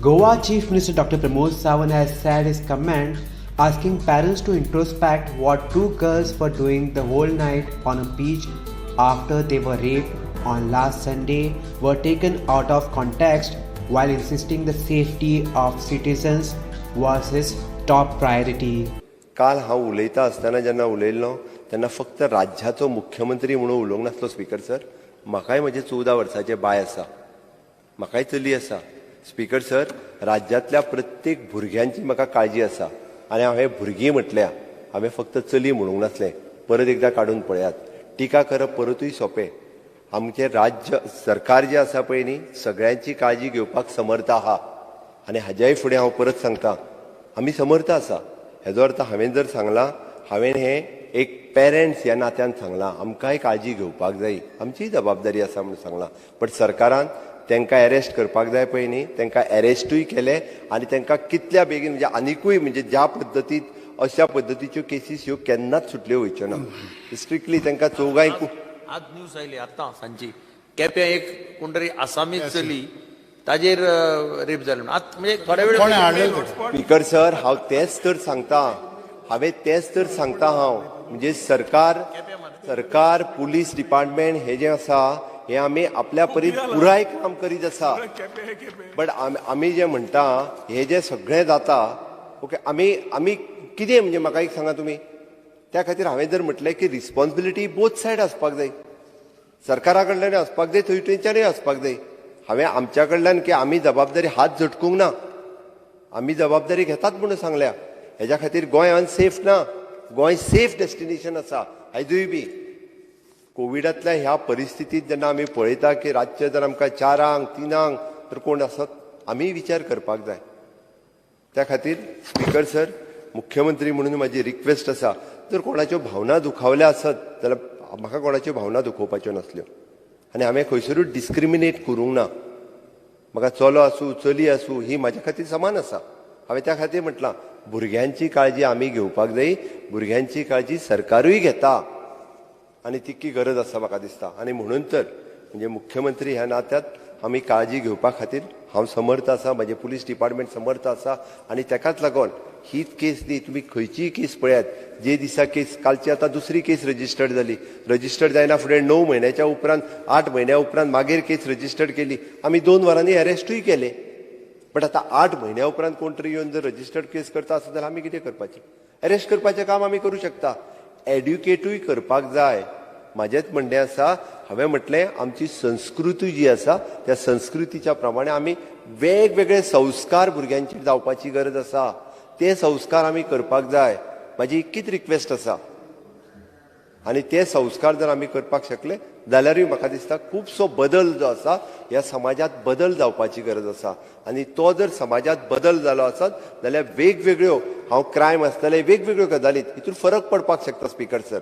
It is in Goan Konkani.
Goa Chief Minister Dr. Pramod Sawant has said his comment asking parents to introspect what two girls were doing the whole night on a beach after they were raped on last Sunday were taken out of context while insisting the safety of citizens was his top priority. काल हांव उलयता आसतना जेन्ना उलयल्लो तेन्ना फक्त राज्याचो मुख्यमंत्री म्हणून उलोवंक नासलो स्पीकर सर. म्हाकाय म्हजें 14 वर्साचें बाय आसा, म्हाकाय चली आसा. स्पीकर सर, राज्यांतल्या प्रत्येक भुरग्यांची म्हाका काळजी आसा आनी हांवें भुरगीं म्हटल्या, हांवें फक्त चली म्हणूंक नासलें. परत एकदां काडून पळयात. टिका करप परतूय सोंपें. आमचें राज्य सरकार जें आसा पळय न्ही, सगळ्यांची काळजी घेवपाक समर्थ आहा आनी हाज्याय फुडें हांव परत सांगता, आमी समर्थ आसा. हेजो अर्थ हांवें जर सांगलां, हांवें हें एक पेरंट्स ह्या नात्यान सांगलां, आमकांय काळजी घेवपाक जाय, आमचीय जबाबदारी आसा म्हूण सांगलां. बट सरकारान तांकां एरेस्ट करपाक जाय पळय न्ही, तांकां एरेस्टूय केले आनी तांकां कितल्या बेगीन, म्हणजे आनिकूय, म्हणजे ज्या पद्दतीत अशा पद्दतीच्यो केसीस ह्यो केन्नाच सुटल्यो वयच्यो ना. स्ट्रिक्टली तांकां चौगांय आज न्यूज आयली आतां सांजची, केप्यां एक कोण तरी आसामी चली, ताजेर रेप जालें म्हणून. आतां म्हणजे थोड्या वेळ कोणें हाडलें तें? स्पीकर सर, हांव तेच तर सांगता, हांवें तेच तर सांगता हांव, म्हणजे सरकार, पुलीस डिपार्टमेंट हे जें आसा हे आमी आपल्या परीन पुराय काम करीत आसा. बट आमी जे म्हणटा हे जे सगळें जाता, ओके, आमी कितें, म्हणजे म्हाका एक सांगा तुमी. त्या खातीर हांवें जर म्हटलें की रिस्पॉन्सिबिलिटी बोथ सायड आसपाक जाय, सरकारा कडल्यान आसपाक जाय, थंय थंयच्यानूय आसपाक जाय. हांवें आमच्या कडल्यान की आमी जबाबदारी हात झटकूंक ना, आमी जबाबदारी घेतात म्हणून सांगल्या. हेज्या खातीर गोंय अनसेफ ना, गोंय सेफ डेस्टिनेशन आसा. आयजूय बी कोविडांतल्या ह्या परिस्थितीत जेन्ना आमी पळयता की रातचे जर आमकां 4ांक 3ांक तर कोण आसत, आमी विचार करपाक जाय. त्या खातीर स्पीकर सर, मुख्यमंत्री म्हणून म्हाजी रिक्वेस्ट आसा, जर कोणाच्यो भावना दुखावल्या आसत जाल्यार, म्हाका कोणाच्यो भावना दुखोवपाच्यो नासल्यो आनी हांवें खंयसरूच डिस्क्रिमिनेट करूंक ना. म्हाका चलो आसूं चली आसूं ही म्हाज्या खातीर समान आसा. हांवें त्या खातीर म्हटलां, भुरग्यांची काळजी आमी घेवपाक जाय, भुरग्यांची काळजी सरकारूय घेता आनी तितकी गरज आसा म्हाका दिसता. आनी म्हणून तर म्हणजे मुख्यमंत्री ह्या नात्यात आमी काळजी घेवपा खातीर हांव समर्थ आसा, म्हजें पुलीस डिपार्टमेंट समर्थ आसा. आनी तेकाच लागून हीच केस न्ही, तुमी खंयचीय केस पळयात, जे दिसा केस, कालची आतां दुसरी केस रजिस्टर्ड जाली, रजिस्टर्ड जायना फुडें 9 म्हयन्याच्या उपरांत, 8 म्हयन्या उपरांत मागीर केस रजिस्टर्ड केली, आमी 2 वरांनी अरेस्टूय केले. बट आतां 8 म्हयन्या उपरांत कोण तरी येवन जर रजिस्टर्ड केस करता आसत जाल्यार आमी कितें करपाचें? अरेस्ट करपाचें काम आमी करूं शकता, एड्युकेटूय करपाक जाय. म्हाजेंच म्हणणें आसा, हांवें म्हटलें आमची संस्कृती जी आसा त्या संस्कृतीच्या प्रमाणे आमी वेगवेगळे संस्कार भुरग्यांचेर जावपाची गरज आसा, ते संस्कार आमी करपाक जाय. म्हाजी इतकीच रिक्वेस्ट आसा आनी ते संस्कार जर आमी करपाक शकले जाल्यारूय म्हाका दिसता खुबसो बदल जो आसा ह्या समाजांत बदल जावपाची गरज आसा. आनी तो जर समाजांत बदल जालो आसत जाल्यार वेगवेगळ्यो, हांव क्रायम आसतले, वेगवेगळ्यो गजाली हितून फरक पडपाक शकता स्पीकर सर.